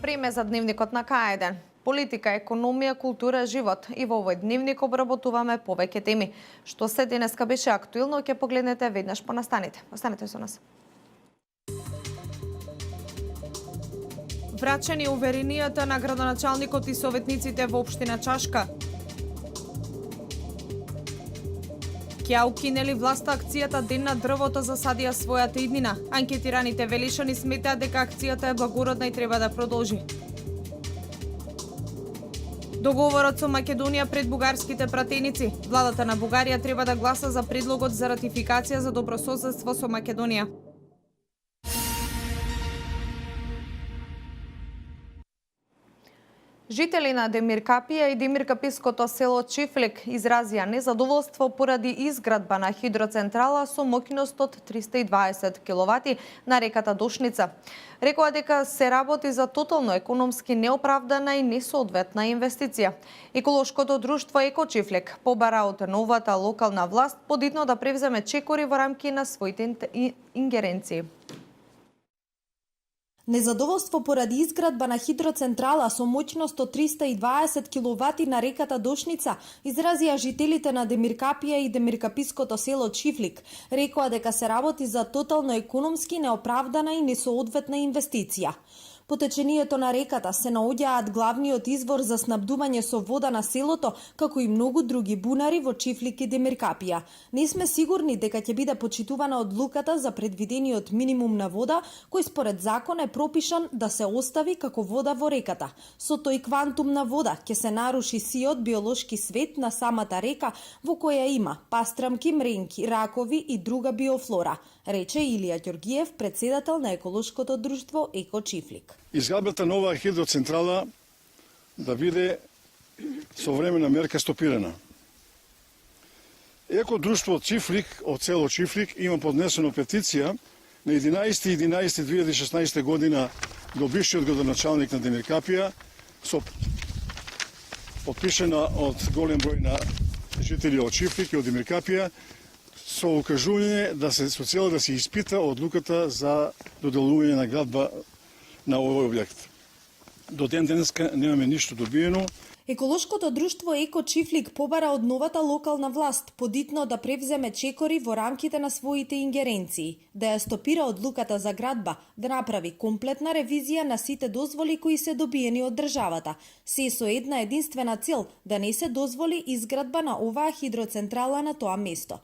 Време за дневникот на К1. Политика, економија, култура, живот. И во овој дневник обработуваме повеќе теми. Што се денеска беше актуелно, ќе погледнете веднаш по настаните. Останете со нас. Врачени уверенијата на градоначалникот и советниците во општина Чашка. Ќе укинели власта акцијата Ден на дрвото засадија својата иднина. Анкетираните велишани сметаат дека акцијата е благородна и треба да продолжи. Договорот со Македонија пред бугарските пратеници. Владата на Бугарија треба да гласа за предлогот за ратификација за добрососедство со Македонија. Жители на Демиркапија и Демиркапиското село Чифлик изразија незадоволство поради изградба на хидроцентрала со моќност од 320 киловати на реката Дошница. Рекоа дека се работи за тотално економски неоправдана и несоодветна инвестиција. Еколошкото друштво Еко Чифлик побара од новата локална власт подитно да превземе чекори во рамки на своите ингеренции. Незадоволство поради изградба на хидроцентрала со моќност од 320 киловати на реката Дошница изразија жителите на Демиркапија и Демиркапиското село Чифлик. Рекоа дека се работи за тотално економски неоправдана и несоодветна инвестиција. По течението на реката се наоѓаат главниот извор за снабдување со вода на селото, како и многу други бунари во Чифлик и Демиркапија. Не сме сигурни дека ќе биде почитувана одлуката за предвидениот минимум на вода, кој според закон е пропишан да се остави како вода во реката. Со тој квантум на вода ќе се наруши сиот биолошки свет на самата река, во која има пастрамки, мренки, ракови и друга биофлора, рече Илија Ѓоргиев, председател на еколошкото друштво Еко Чифлик. Изградбата нова хидроцентрала да биде со времена мерка стопирана. Еко друштво Чифлик од село Чифлик има поднесено петиција на 11.11.2016 година до бившиот градоначалник на Демиркапија, со подпишена од голем број на жители од Чифлик и од Демиркапија, со укажување да се со цел да се испита одлуката за доделување на градба на овој објект. До ден денеска немаме ништо добиено. Еколошкото друштво Еко Чифлик побара од новата локална власт подитно да превземе чекори во рамките на своите ингеренции, да ја стопира одлуката за градба, да направи комплетна ревизија на сите дозволи кои се добиени од државата, се со една единствена цел да не се дозволи изградба на оваа хидроцентрала на тоа место.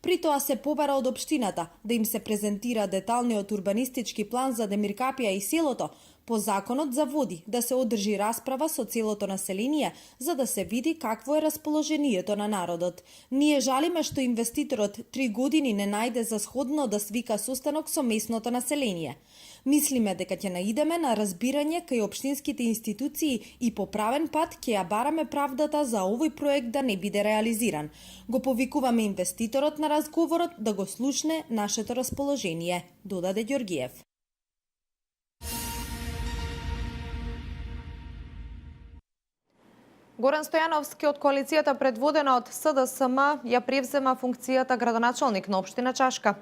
При тоа се побара од општината да им се презентира деталниот урбанистички план за Демиркапија и селото, по законот за води да се одржи расправа со целото население за да се види какво е расположението на народот. Ние жалиме што инвеститорот 3 години не најде за сходно да свика состанок со местното население. Мислиме дека ќе наидеме на разбирање кај општинските институции и по правен пат ќе ја бараме правдата за овој проект да не биде реализиран. Го повикуваме инвеститорот на разговорот да го слушне нашето расположение, додаде Ѓоргиев. Горан Стојановски од коалицијата предводена од СДСМ ја превзема функцијата градоначалник на општина Чашка.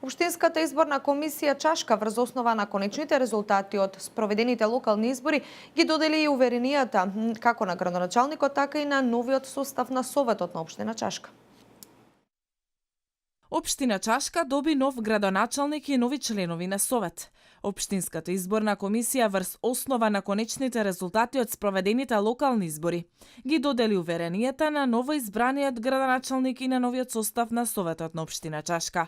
Општинската изборна комисија Чашка врз основа на конечните резултати од спроведените локални избори ги додели и уверенијата како на градоначалникот, така и на новиот состав на Советот на општина Чашка. Општина Чашка доби нов градоначалник и нови членови на Совет. Општинската изборна комисија врз основа на конечните резултати од спроведените локални избори ги додели уверенијата на новоизбраниот градоначалник и на новиот состав на Советот на општина Чашка.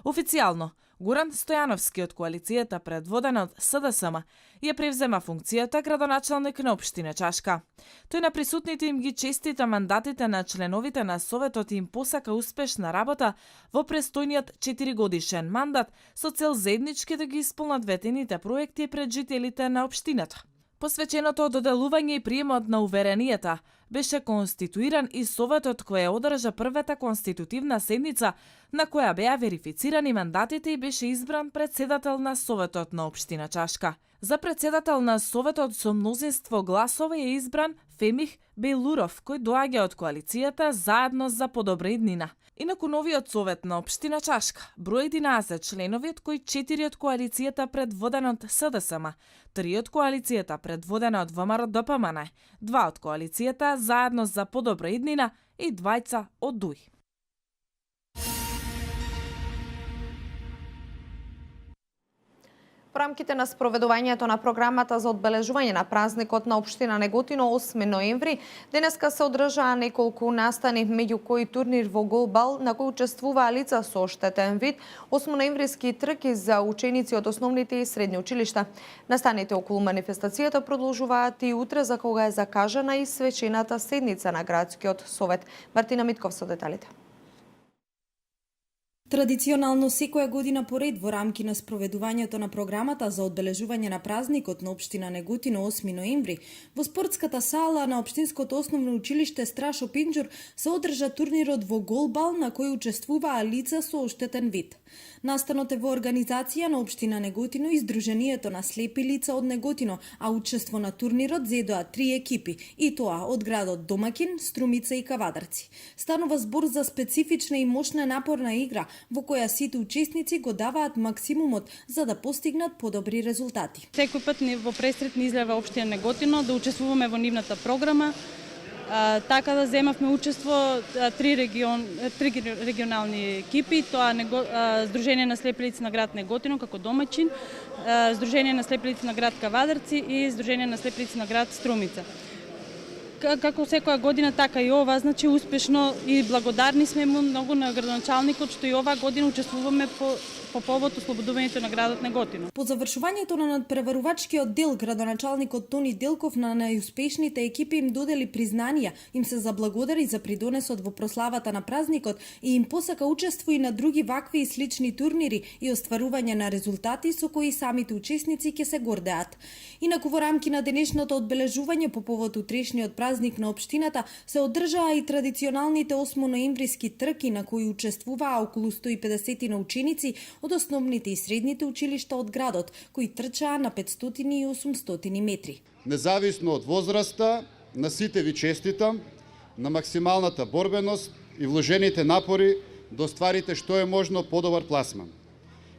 Официјално, Горан Стојановски од коалицијата предводена од СДСМ ја превзема функцијата градоначалник на општина Чашка. Тој на присутните им ги честита мандатите на членовите на Советот и им посака успешна работа во престојниот 4-годишен мандат со цел заеднички да ги исполнат ветените проекти пред жителите на општината. Посвеченото доделување и приемот на уверенијата беше конституиран и Советот кој ја одржа првата конститутивна седница на која беа верифицирани мандатите и беше избран председател на Советот на општина Чашка. За председател на Советот со мнозинство гласови е избран Фемих Белуров, кој доаѓа од коалицијата Заедно за подобра иднина. Инаку новиот совет на општина Чашка број 11 членови, од кои 4 од коалицијата предводена од СДСМ, 3 од коалицијата предводена од ВМРО ДПМН, 2 од коалицијата Заедно за подобра иднина и 2 од ДУИ. Во рамките на спроведувањето на програмата за одбележување на празникот на општина Неготино 8 ноември, денеска се одржаа неколку настани, меѓу кои турнир во голбал на кој учествуваа лица со оштетен вид, 8 ноемвриски трки за ученици од основните и средни училишта. Настаните околу манифестацијата продолжуваат и утре, за кога е закажана и свечената седница на градскиот совет. Мартина Митков со деталите. Традиционално секоја година поред во рамки на спроведувањето на програмата за одбележување на празникот на општина Неготино 8 ноември, во спортската сала на општинското основно училиште Страшо Пинџур се одржа турнирот во голбал на кој учествуваа лица со оштетен вид. Настанот е во организација на општина Неготино и Сдруженијето на слепи лица од Неготино, а учество на турнирот зедоа 3 екипи, и тоа од градот Домакин, Струмица и Кавадарци. Станува збор за специфична и мощна напорна игра, во која сите учесници го даваат максимумот за да постигнат подобри резултати. Секој пат во пресрет ни излева општина Неготино да учествуваме во нивната програма. Така да земавме учество три регионални екипи, тоа Сдружение на слепи лица на град Неготино како домачин, Сдружение на слепи лица на град Кавадарци и Сдружение на слепи лица на град Струмица. Како секоја година, така и ова, значи успешно и благодарни сме му многу на градоначалникот што и оваа година учествуваме по повод ослободувањето на градот Неготино. По завршувањето на надпреварувачкиот дел, градоначалникот Тони Делков на најуспешните екипи им додели признанија, им се заблагодари за придонесот во прославата на празникот и им посака учество и на други вакви и слични турнири и остварување на резултати со кои самите учесници ќе се гордеат. Инаку во рамки на денешното одбележување по повод утрешниот празник на општината се одржаа и традиционалните 8 ноемвриски трки на кои учествуваа околу 150 на ученици од основните и средните училишта од градот, кои трчаа на 500 и 800 метри. Независно од возраста, на сите ви честитам, на максималната борбеност и вложените напори да остварите што е можно подобар пласман,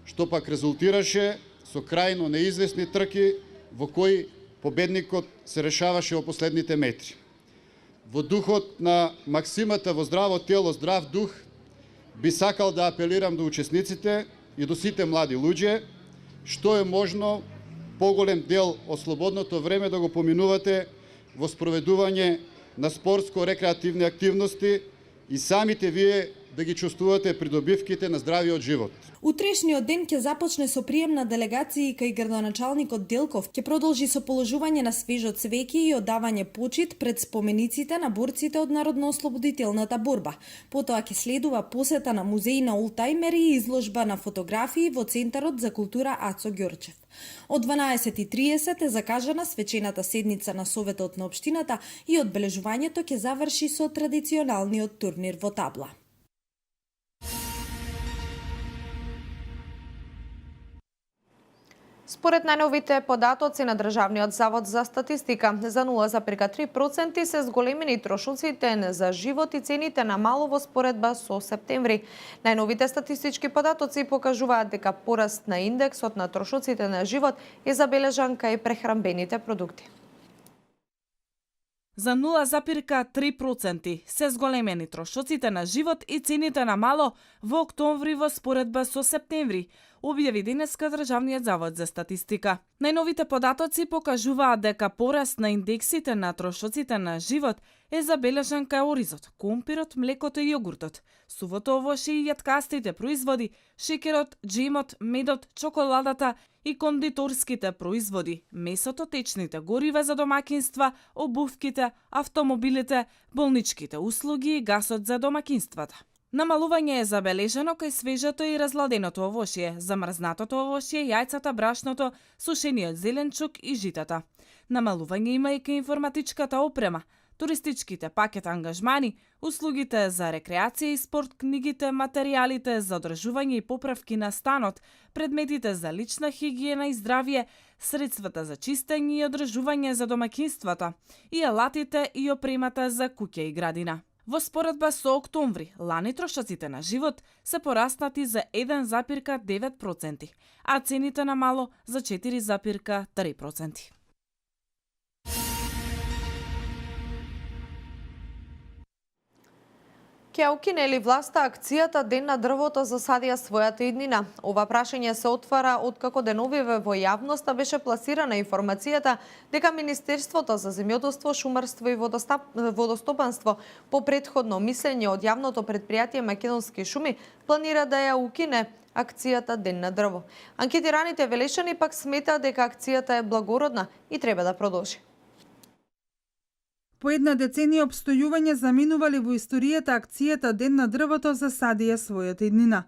што пак резултираше со крајно неизвестни трки во кои победникот се решаваше во последните метри. Во духот на максимата во здраво тело, здрав дух, би сакал да апелирам до учесниците и до сите млади луѓе, што е можно поголем дел од слободното време да го поминувате во спроведување на спортско-рекреативни активности и самите вие да ги чувствувате придобивките на здравиот живот. Утрешниот ден ќе започне со прием на делегации кај градоначалникот Делков, ќе продолжи со положување на свежо цвеќе и оддавање почит пред спомениците на борците од народно-ослободителната борба. Потоа ќе следува посета на музеј на олтајмери и изложба на фотографии во Центарот за култура Ацо Ѓорчев. Од 12:30 е закажана свечената седница на Советот на општината и одбележувањето ќе заврши со традиционалниот турнир во табла. Според најновите податоци на Државниот завод за статистика, за 0,3% се зголемени трошоците за живот и цените на мало во споредба со септември. Најновите статистички податоци покажуваат дека пораст на индексот на трошоците на живот е забележан кај прехранбените продукти. За 0,3% се зголемени трошоците на живот и цените на мало во октомври во споредба со септември, објави денеска Државниот завод за статистика. Најновите податоци покажуваат дека пораст на индексите на трошоците на живот е забележан кај оризот, компирот, млекото и јогуртот, сувото овошје и јаткастите производи, шекерот, джемот, медот, чоколадата и кондиторските производи, месото, течните горива за домакинства, обувките, автомобилите, болничките услуги и гасот за домакинствата. Намалување е забележано кај свежото и разладеното овошје, замрзнатото овошје, јајцата, брашното, сушениот зеленчук и житата. Намалување има и кај информатичката опрема, туристичките пакет ангажмани, услугите за рекреација и спорт, книгите, материјалите за одржување и поправки на станот, предметите за лична хигиена и здравје, средствата за чистење и одржување за домаќинствата и алатите и опремата за куќа и градина. Во споредба со октомври, лани трошоците на живот се пораснати за 1,9%, а цените на мало за 4,3%. Ќе укине ли власта акцијата Ден на дрвото засадија својата иднина? Ова прашање се отвара откако деновиве во јавноста беше пласирана информацијата дека Министерството за земјоделство, шумарство и водостопанство по претходно мислење од јавното претпријатие Македонски шуми планира да ја укине акцијата Ден на дрво. Анкетираните велешани пак сметаат дека акцијата е благородна и треба да продолжи. По една деценија обстојување заминували во историјата акцијата Ден на дрвото засадија својата иднина.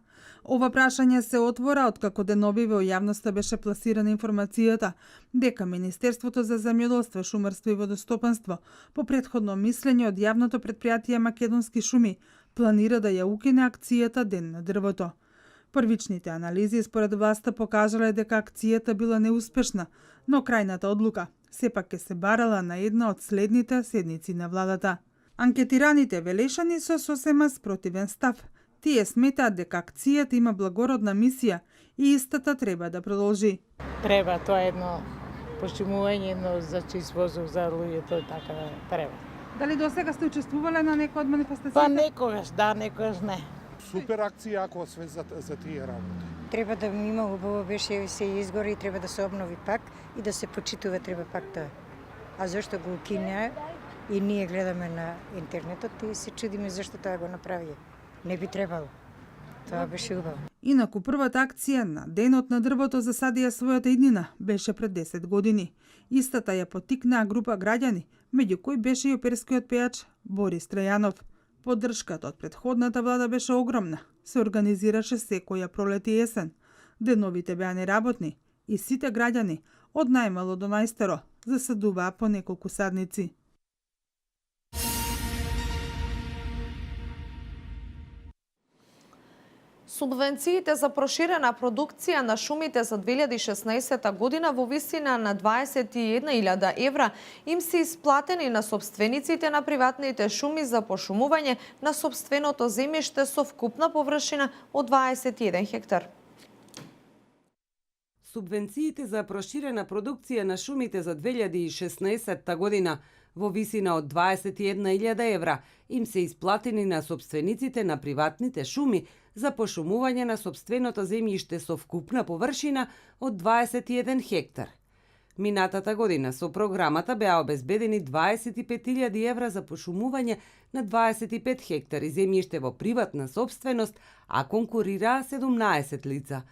Ова прашање се отвора откако деновиве во јавноста беше пласирана информацијата дека Министерството за земјоделство, шумарство и водостопанство по претходно мислење од јавното претпријатие Македонски шуми планира да ја укине акцијата Ден на дрвото. Првичните анализи според власта покажале дека акцијата била неуспешна, но крајната одлука сепак ќе се барала на една од следните седници на владата. Анкетираните велешани со сосема спротивен став. Тие сметаат дека акцијата има благородна мисија и истата треба да продолжи. Треба, тоа е едно пошумување, едно за чист воздух за луѓето, така треба. Дали досега сте учествувале на некој од манифестациите? Па некогаш да, некогаш не. Супер акција ако све за тие работи. Треба да има убаво беше се изгори и треба да се обнови пак и да се почитува треба пак тоа. А зашто го укинеа и ние гледаме на интернетот и се чудиме зашто тоа го направија. Не би требало. Тоа беше убаво. Инаку првата акција на Денот на дрвото засадија својата иднина беше пред 10 години. Истата ја поттикнаа група граѓани, меѓу кои беше и оперскиот пејач Борис Трајанов. Поддршката од претходната влада беше огромна. Се организираше секоја пролет и есен. Деновите беа неработни и сите граѓани, од најмало до најстаро, засадуваа по неколку садници. Субвенциите за проширена продукција на шумите за 2016 година во висина на 21.000 евра им се исплатени на собствениците на приватните шуми за пошумување на собственото земјиште со вкупна површина од 21 хектар. Субвенциите за проширена продукција на шумите за 2016 година во висина од 21.000 евра им се исплатени на собствениците на приватните шуми за пошумување на собственото земјиште со вкупна површина од 21 хектар. Минатата година со програмата беа обезбедени 25.000 евра за пошумување на 25 хектари земјиште во приватна собственост, а конкурираа 17 лица.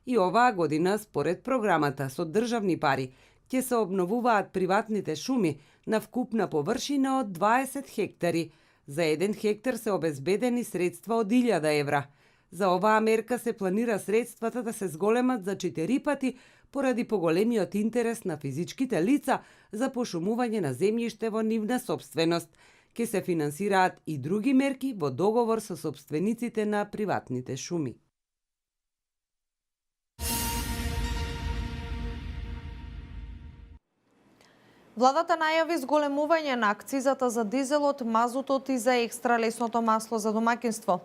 И оваа година, според програмата, со државни пари, ќе се обновуваат приватните шуми на вкупна површина од 20 хектари. За 1 хектар се обезбедени средства од 1000 евра. За оваа мерка се планира средствата да се зголемат за 4 пати поради поголемиот интерес на физичките лица за пошумување на земјиште во нивна собственост. Ке се финансираат и други мерки во договор со собствениците на приватните шуми. Владата најави зголемување на акцизата за дизелот, мазутот и за екстра лесното масло за домаќинство.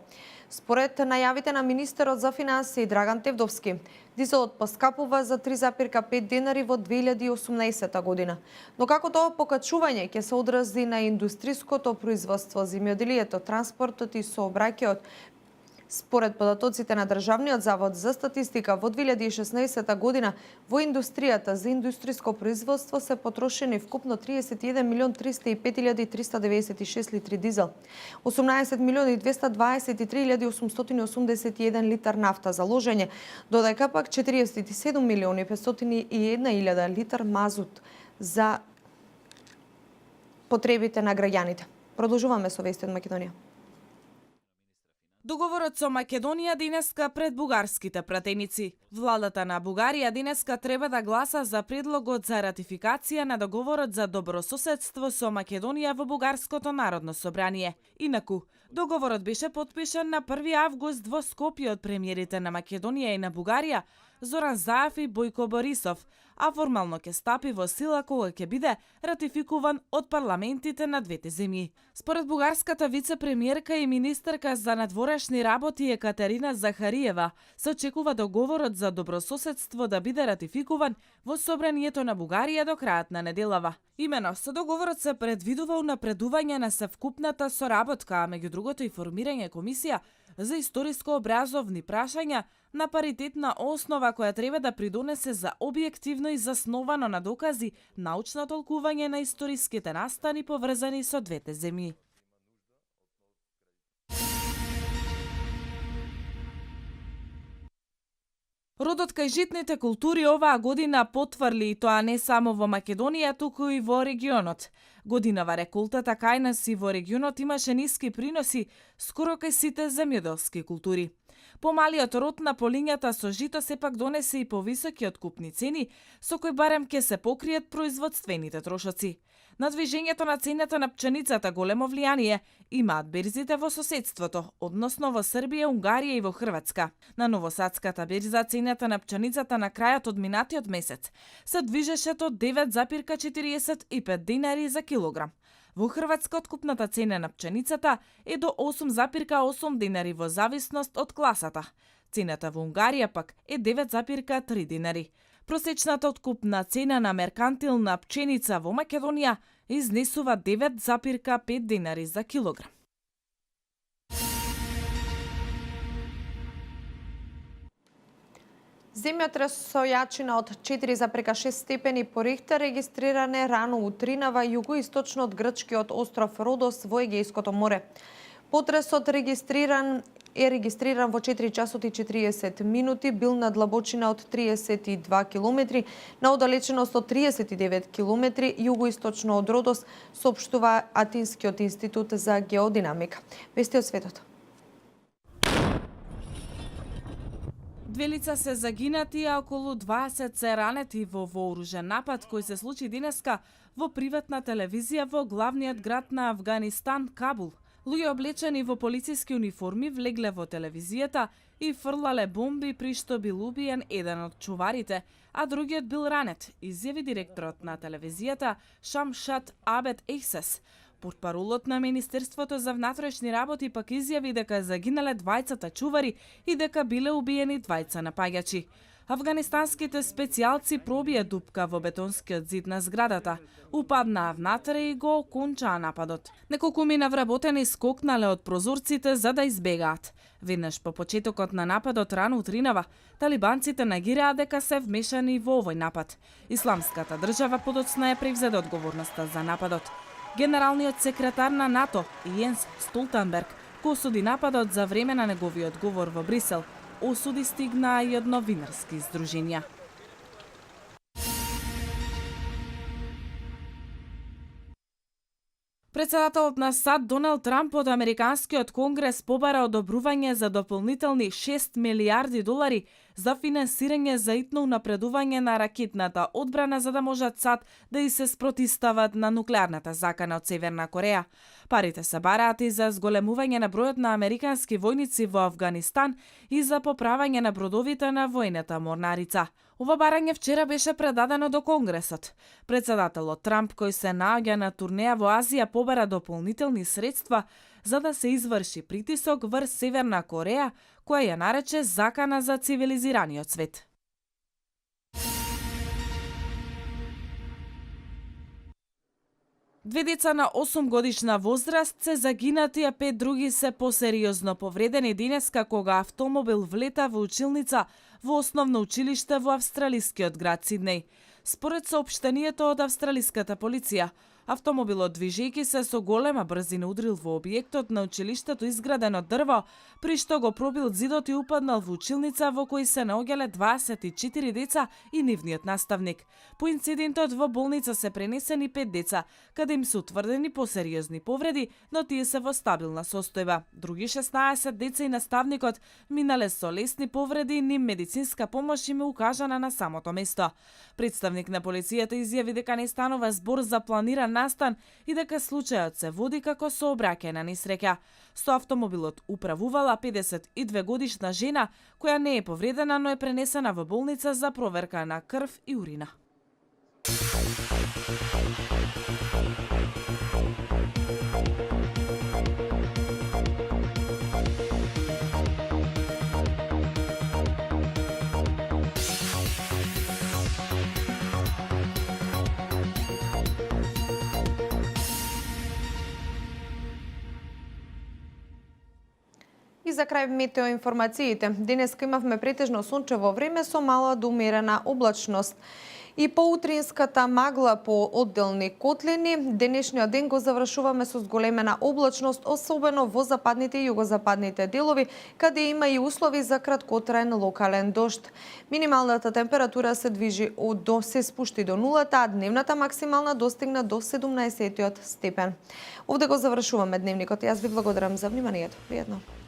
Според најавите на министерот за финансии Драган Тевдовски, дизелот поскапува за 3,5 денари во 2018 година. Но како тоа покачување ќе се одрази на индустриското производство, земјоделието, транспортот и сообраќајот? Според податоците на Државниот завод за статистика, во 2016 година во индустријата за индустриско производство се потрошени вкупно 31.305.396 литри дизел, 18.223.881 литар нафта за ложење, додека пак 47.501.000 литар мазут за потребите на граѓаните. Продолжуваме со вести од Македонија. Договорот со Македонија денеска пред бугарските пратеници. Владата на Бугарија денеска треба да гласа за предлогот за ратификација на договорот за добрососедство со Македонија во Бугарското народно собрание. Инаку, договорот беше потпишан на 1 август во Скопје од премиерите на Македонија и на Бугарија Зоран Заев и Бојко Борисов, а формално ќе стапи во сила кога ќе биде ратификуван од парламентите на двете земји. Според бугарската вице-премиерка и министерка за надворешни работи Екатерина Захариева, се очекува договорот за добрососедство да биде ратификуван во собранието на Бугарија до крајот на неделава. Имено, со договорот се предвидува унапредување на севкупната соработка, а меѓу другото и формирање комисија за историско-образовни прашања на паритетна основа која треба да придонесе за објективно и засновано на докази научно толкување на историските настани поврзани со двете земји. Родот кај житните култури оваа година потврли и тоа не само во Македонија, туку и во регионот. Годинава реколтата кај нас и во регионот имаше ниски приноси скоро кај сите земјоделски култури. Помалиот род на полињата со жито сепак донесе и повисоки откупни цени, со кои барем ќе се покриет производствените трошоци. На движењето на цената на пченицата големо влијание имаат берзите во соседството, односно во Србија, Унгарија и во Хрватска. На новосадската берза цената на пченицата на крајот од минатиот месец се движеше до 9,45 динари за килограм. Во Хрватска откупната цена на пченицата е до 8,8 динари во зависност од класата. Цената во Унгарија пак е 9,3 динари. Просечната откупна цена на меркантилна пченица во Македонија изнесува 9,5 динари за килограм. Земјотрес со јачина од 4,6 степени по Рихтер регистриране рано утринава југоисточно од грчкиот остров Родос во Егејското море. Потресот е регистриран во 4 часот и 40 минути, бил на длабочина од 32 километри, на оддалеченост од 39 километри југоисточно од Родос, соопштува Атинскиот институт за геодинамика. Вести од светот. 2 лица се загинати, а околу 20 се ранети во вооружен напад кој се случи денеска во приватна телевизија во главниот град на Авганистан, Кабул. Луѓе облечени во полициски униформи влегле во телевизијата и фрлале бомби, при што бил убиен еден од чуварите, а другиот бил ранет, изјави директорот на телевизијата Шамшат Абед Ехсес. Портпаролот на Министерството за внатрешни работи пак изјави дека загинале двајцата чувари и дека биле убиени двајца напаѓачи. Афганистанските специјалци пробија дупка во бетонскиот зид на зградата, упаднаа внатре и го окончаа нападот. Неколкумина вработени скокнале од прозорците за да избегаат. Веднаш по почетокот на нападот рано утринава, талибанците негираат дека се вмешани во овој напад. Исламската држава подоцна ја превзеде одговорноста за нападот. Генералниот секретар на НАТО, Јенс Столтенберг, кој осуди нападот за време на неговиот говор во Брисел, осуди стигнаа и од новинарски издруженија. Председателот на САД Доналд Трамп од Американскиот конгрес побара одобрување за дополнителни 6 милиарди долари за финансирање за итно унапредување на ракетната одбрана за да можат САД да и се спротистават на нуклеарната закана од Северна Кореја. Парите се бараат и за зголемување на бројот на американски војници во Авганистан и за поправање на бродовите на војната морнарица. Ова барање вчера беше предадено до Конгресот. Председателот Трамп, кој се наоѓа на турнеја во Азија, побара дополнителни средства за да се изврши притисок врз Северна Кореја, која ја нарече закана за цивилизираниот свет. Две деца на 8 годишна возраст се загинати, а 5 други се посериозно повредени денеска кога автомобил влета во училница во основно училиште во австралискиот град Сиднеј. Според соопштението од австралиската полиција, автомобилот движејќи се со голема брзина удрил во објектот на училиштето изграден од дрво, при што го пробил зидот и упаднал во училница во кој се наоѓале 24 деца и нивниот наставник. По инцидентот во болница се пренесени 5 деца, каде им се утврдени посериозни повреди, но тие се во стабилна состојба. Други 16 деца и наставникот минале со лесни повреди и ним медицинска помош им е укажана на самото место. Представник на полицијата изјави дека не станува збор за планиран настан и дека случајот се води како сообраќајна несреќа. Со автомобилот управувала 52 годишна жена која не е повредена, но е пренесена во болница за проверка на крв и урина. И за крај метеоинформациите. Денеска имавме претежно сончево време со мала до умерена облачност. И поутринската магла по одделни котлини. Денешниот ден го завршуваме со зголемена облачност, особено во западните и југозападните делови, каде има и услови за краткотраен локален дожд. Минималната температура се движи се спушти до нулата, а дневната максимална достигна до 17 степен. Овде го завршуваме дневникот. Јас ви благодарам за вниманието. Пријатно.